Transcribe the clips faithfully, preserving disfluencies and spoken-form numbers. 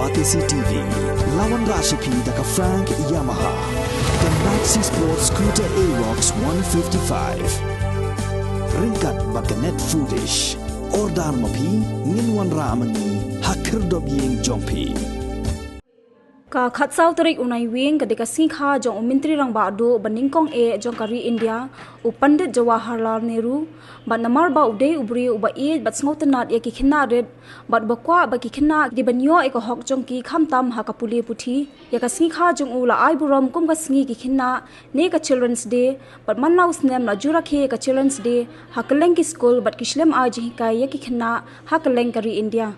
Batesi T V, la wanrah sha phi da ka Frank Yamaha, ka Maxi Sport Scooter Aerox one fifty-five. Ryngkat bad ka Net Foodish. Order ma phi, ngin wanrah ma ngi ha khyrdop ïing jong phi. Ka khatsaw tarik u Naiwieng ka dei ka sngi kha jong u Myntri Rangbah Duh ba nyngkong eh jong ka ri India, u Pandit Jawaharlal Nehru, bad namar ba u dei u briew uba ïeit bad sngewtynnad ïa ki khynnah rit, bad uba kwah ba ki khynnah ki ban ïoh ïa ka hok jong ki khamtam ha ka pule puthi. Ïa ka sngi kha jong u la ai burom kum ka sngi ki khynnah ne ka Children's Day, bad man la u snem la ju rakhe ïa ka Children's Day ha kylleng ki skul bad ki shlem ai jinghikai ïa ki khynnah ha kylleng ka ri India.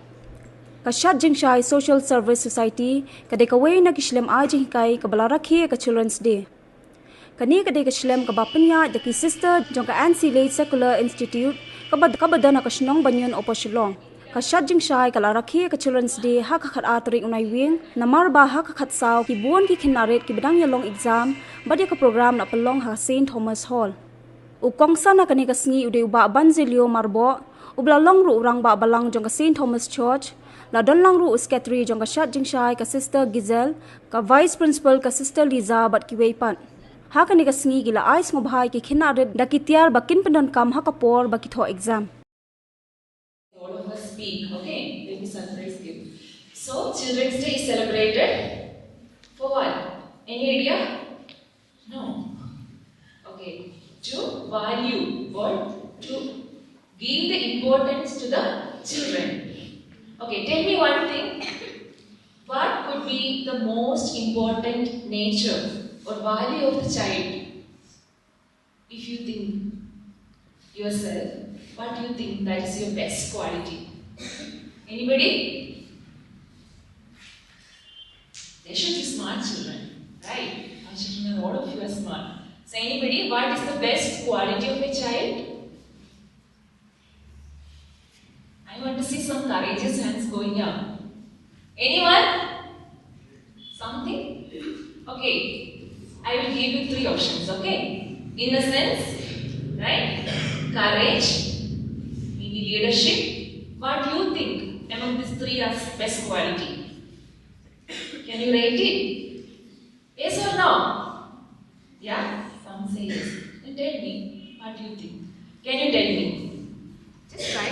Ka Shad Jingshai Social Service Society ka dei kawei na ki shlem ai jinghikai kaba la rakhe ïa ka Children's Day. Kane ka dei ka shlem kaba pynïaid da ki sister jong ka N C Late Secular Institute kaba, kaba don ha ka shnong Banyun, Upper Shillong. Ka Shad Jingshai ka la rakhe ïa ka Children's Day ha ka khatar tarik u Naiwieng, namar ba ha ka khatsaw ki bun ki khynnah rit kiba dang ïalong exam bad ïa ka program la pynlong ha Saint Thomas Hall. U kongsan ha kane ka sngi u dei u Bah Banzilio Marboh, uba la long ruh u Rangbah Balang jong ka Saint Thomas Church, la don lang ruh u Secretary jong ka Shad Jingshai ka Sister Giselle, ka Vice Principal ka Sister Liza bad kiwei pat. Ha kane ka sngi ki la ai sngewbha ïa ki khynnah rit da ki tiar ba kin pyndonkam ha ka por ba ki thoh exam. All of us speak, okay? Let me surprise you. So, Children's Day is celebrated for what? Any idea? No. Okay. To value or to give the importance to the children. Okay, tell me one thing. What could be the most important nature or value of the child? If you think yourself, what do you think that is your best quality? Anybody? They should be smart children, right? Our children, all of you are smart. So anybody, what is the best quality of a child? I want to see some courageous hands going up. Anyone? Something? Okay. I will give you three options, okay? Innocence, right? Courage, maybe leadership. What do you think among these three are best quality? Can you rate it? Yes or no? Yeah? Some say yes. Then tell me, what do you think? Can you tell me? Just try.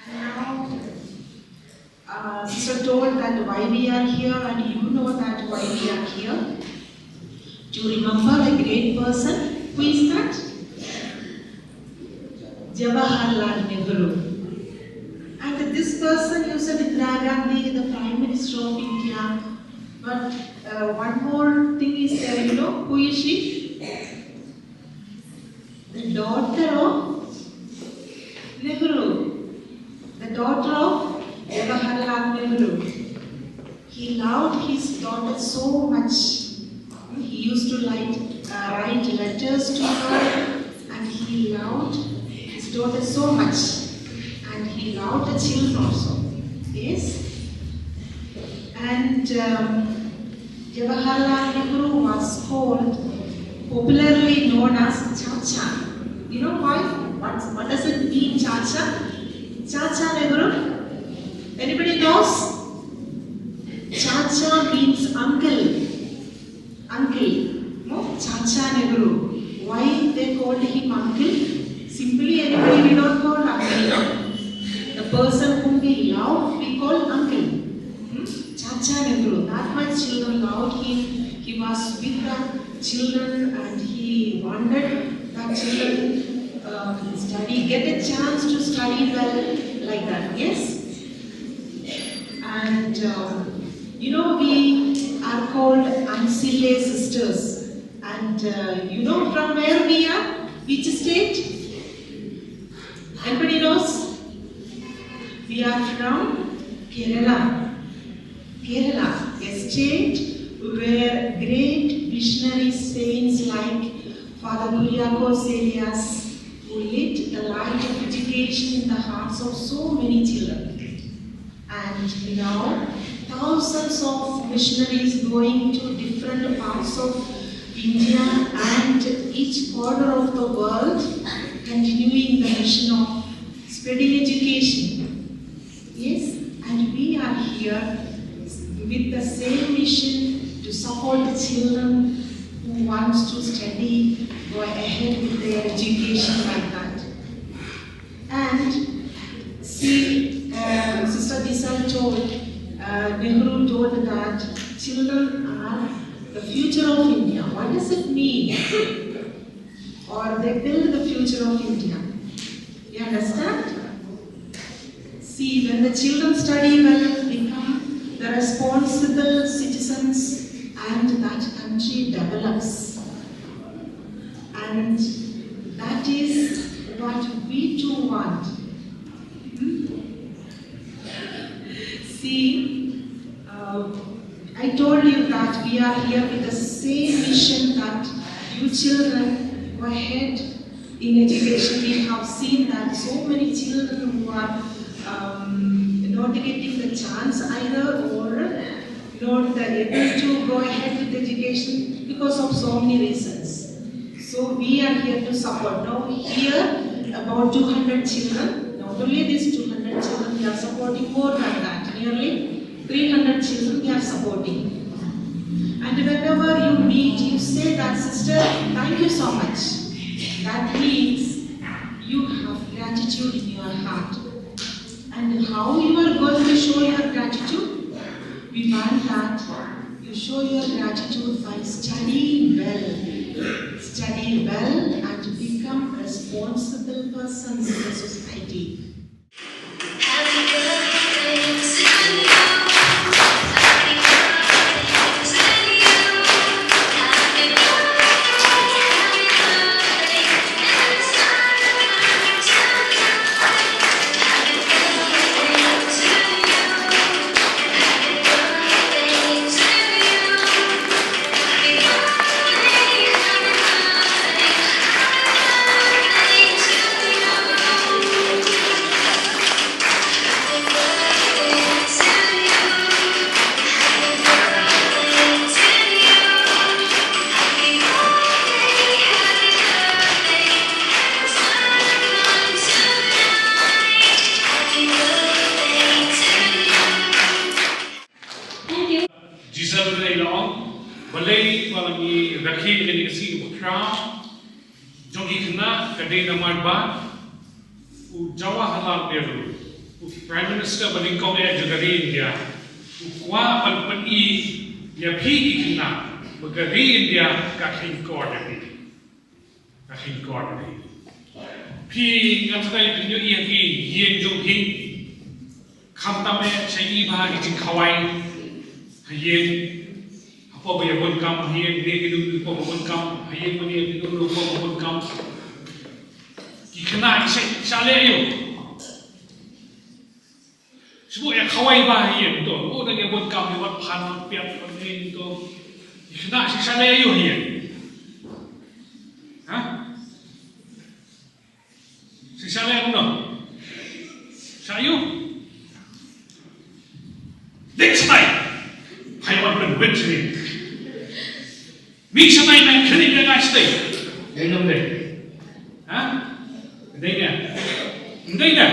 And now, uh, Sister told that why we are here, and you know that why we are here. To remember a great person. Who is that? Jawaharlal Nehru. And this person, you said Indira Gandhi, the Prime Minister of India. But uh, one more thing is there, you know, who is she? The daughter of Nehru, the daughter of Jawaharlal Nehru. He loved his daughter so much. He used to write, uh, write letters to her, and he loved his daughter so much. And he loved the children also. Yes? And um, Jawaharlal Nehru was called, popularly known as Chacha. You know why? What, what does it mean, Chacha? Chacha Nehru? Anybody knows? Chacha means uncle. Uncle. No? Chacha Nehru. Why they called him uncle? Simply, anybody we don't call uncle. The person whom we love, we call uncle. Hmm? Chacha Nehru. That much children loved him. He was with the children and he wanted the children uh, study, get a chance to study well like that. Yes? And uh, you know, we are called Ancile sisters. And uh, you know from where we are? Which state? Anybody knows? We are from Kerala. Kerala, a state where great missionary saints like Father Kuryakos Elias, who lit the light of education in the hearts of so many children. And now, thousands of missionaries going to different parts of India and each corner of the world, continuing the mission of spreading education. Yes, and we are here with the same mission to support the children who wants to study, go ahead with their education like that. And see, uh, Sister Disal told, uh, Nehru told that children are the future of India. What does it mean? Or they build the future of India. You understand? See, when the children study well, become the responsible citizens, and that country develops. And that is what we too want. Hmm? See, uh, I told you that we are here with the same mission that you children go ahead in education. We have seen that so many children who are um, not getting the chance either or not able to go ahead with education because of so many reasons. So we are here to support. Now here about two hundred children. Not only these two hundred children, we are supporting more than that. Nearly three hundred children we are supporting. And whenever you meet, you say that, "Sister, thank you so much." That means you have gratitude in your heart. And how you are going to show your gratitude? We want that you show your gratitude by studying well. Study well and become responsible persons in the society. Giselle Blei long, balei ba la ngi rakhe ïa kane ka sngi kaba khraw jong ki khynnah ka dei namar ba u Jawaharlal Nehru, u Prime Minister ba nyngkong eh jong ka ri India, u kwah ban pyni ïa phi ki khynnah ba ka ri India ka kheiñkor ïa phi. Ka kheiñkor ïa phi. Phi nga tharai phin ïohi ha ki ïing jong phi. Khamtam eh sha i bha ki jingkhawai ha ïing. Hapoh ba ïabun kam ha ïing, ne ki dum hapoh ba bun kam ha ïing, ne ki dum hapoh ba bun kam. Ki khynnah ki shah, shah leh aïu? Shu buh ïa khawai bha ha ïing to. Oh, dang ïabun kam, ïa wat phan, wat piat, wat ne to. Ki khynnah ki shah leh aïu ha ïing? Ha? Ki shah leh kumno? Shah aïu? Dik shai. Hai wan pynwit shane. Mih shanai na khyndiat ïa nga shatei. Dei ne ym dei? Ha? Dei ne? Ym dei ne?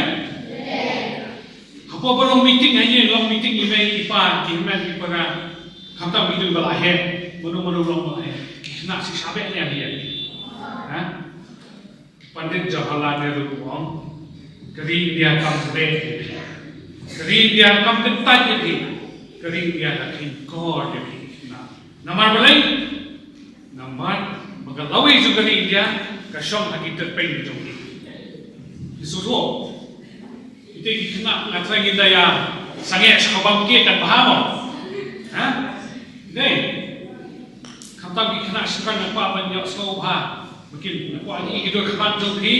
Hapoh ba long meeting ha ïing, long meeting i mei i pa, ki hynmen ki para. Khamtam ki dei ba la heh. Mano mano long ba la heh. Ki khynnah shisha beh ne ïa ki. Ha? Pandit Jawaharlal Nehru u ong, ka ri India kam kyrpang ïa phi. Ka ri India kam kyntait ïa phi. Ka ri India ka kheiñkor ïa phi. Namar balei? ka ri India ka shong ha ki tyrpeng jong ki. Ki sngewthuh. Ite ki khynnah nga trai ngin da ïa sangeh sha ka bam ki kan bha mo. Ha? Dei. Khamtam ki khynnah shynrang nga kwah ban ïohsngew bha. Mungkin nga kwah ïa ki dur khmat jong phi.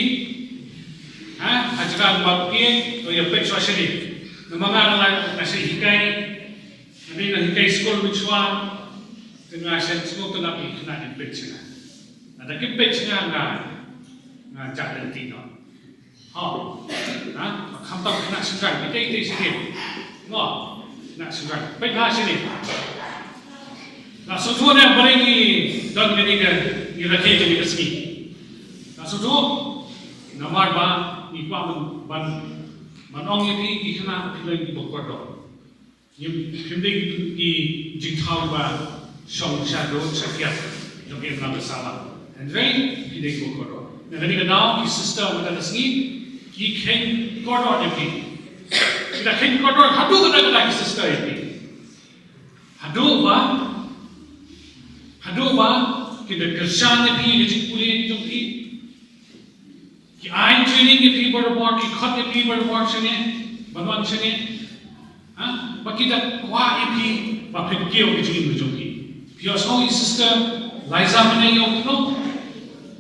Ha? Ha jrang bam ki to ïa peit shuwa shane. Namar nga nga la nga shu hikai. Nga dei nga hikai skul mynshuwa. Te nga shu sngewtynnat ïa ki khynnah kin peit sha nga. Lada kim peit sha nga nga nga jah lynti noh. Ha. Ha? Khamtam khynnah shynrang, ite ite shi kin. Mo. Khynnah shynrang. Peit bha shane. Nga sngewthuh ne balei ngi don kane ka, ngi rakhe kane ka sngi. Nga sngewthuh namar ba ngi kwah ban, ban, ban ong ïa phi ki khynnah phi long kiba kordor. Ngim, phim dei ki jingthaw ba shong sha dud sha kiad jong ki imlang ka sala. Hynrei phi dei kiba kordor. Na kane ka daw ki sister mynta ka sngi ki kheiñ kordor ïa phi. Ki da kheiñ kordor haduh katta katta ki sister ïa phi. Haduh ba, haduh ba ki da kyrshan ïa phi, ki jingpule jong phi. Ki ai training ïa phi barabor, ki khot ïa phi barabor shane, ban wan shane. Ha? Ba ki da kwah ïa phi, ba phin kiew ïa ka jingim ka jong phi. Phi ïohsngew ïa i sister Liza mynne ïa u kynnoh.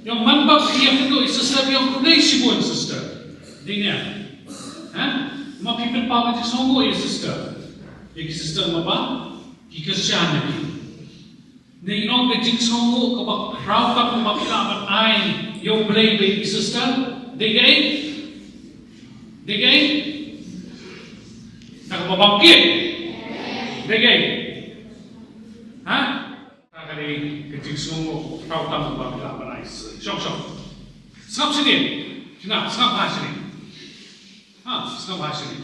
Ïa man ba phi ïa kynnoh ïa i sister, phi ïa kynnoh shibun sister. Dei ne? Ha? Ma phi pynpaw ïa ka jingsngewnguh ïa i sister. Ïa ki sister ma ba ki kyrshan ïa phi. Ngi ong ka jingsngewnguh kaba khraw tam kaba phi lah ban ai ïa U Blei, ba ki sister, dei kaei? Dei kaei? Kata kaba bam ki. Dei kaei? Ha? Kata ka dei ka jingsngewnguh kaba khraw tam kaba phi lah ban ai. Shong shong. Sngap sini. Kina sngap ha sini. Ha, sngap ha sini.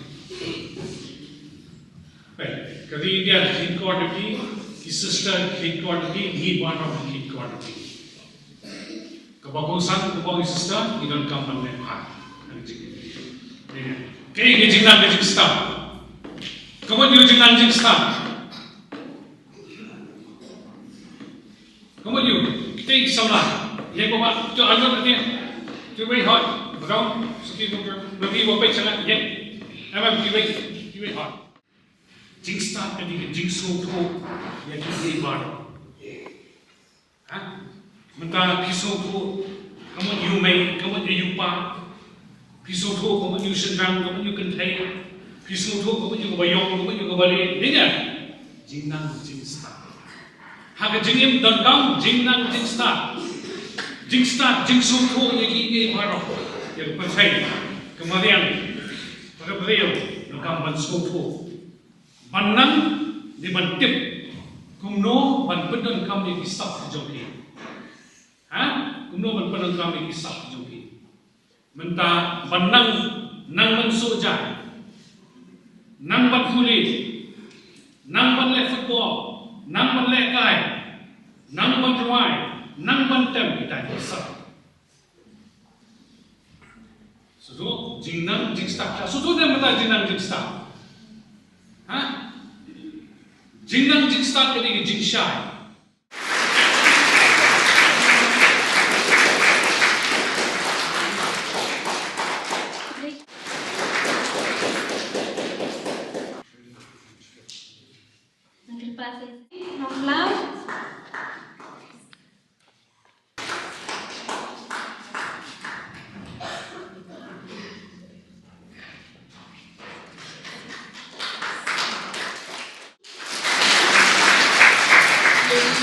Peit, ka ri India ka kheiñ kordor ïa phi, ki sister ka kheiñ kordor ïa phi, ngi baroh ka kheiñ kordor ïa phi. Kaba kongsan, kaba ong i sister, ngi donkam ban leh bha. Kaei ka jingnang ka jingstad? Ka mut ïa u jingnang jingstad. Ka mut ïa u, tei samla. Ïa ko ba, to alot te. Te wei hot. Ba dong, suki ko, ba bi ba pei sala, ïa. Em em, te wei, te wei hot. Jingstad ka dei ka jingsngewthuh ïa kiei baroh. Ha? Mynta phi sngewthuh, ka mut ïa u mei, ka mut ïa u pa. Phi sngewthuh ka mut ïa u shynrang, ka mut ïa u kynthei. Phi sngewthuh ka mut ïa u ba ïong, ka mut ïa u ba leh. Dei ne? Jingnang jingstad. Ha ka jingim donkam jingnang jingstad. Jingstad, jingsngewthuh ïa kiei kiei baroh. Ïa ka pyrthei, ka mariang, ka briew, donkam ban sngewthuh. Ban nang, ne ban tip kumno ban pyndonkam ïa ki sap ki jong ki. Ha? Kumno ban pyndonkam ïa ki sap ki jong ki. Mynta ban nang, nang ban sngewjai, nang ban pule, nang ban leh football, nang ban leh kai, nang ban rwai, nang ban tem, kita ki sap. Sngewthuh, jingnang jingstad. Sngewthuh ne mynta jingnang jingstad? Ha? Jingnang jingstad ka dei ka jingshai.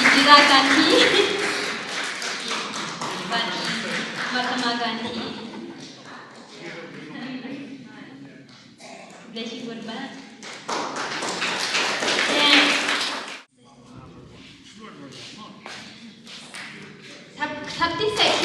Indira Gandhi. Bad Mahatma Gandhi. Bless you, Gurba. Sab-, sabti sek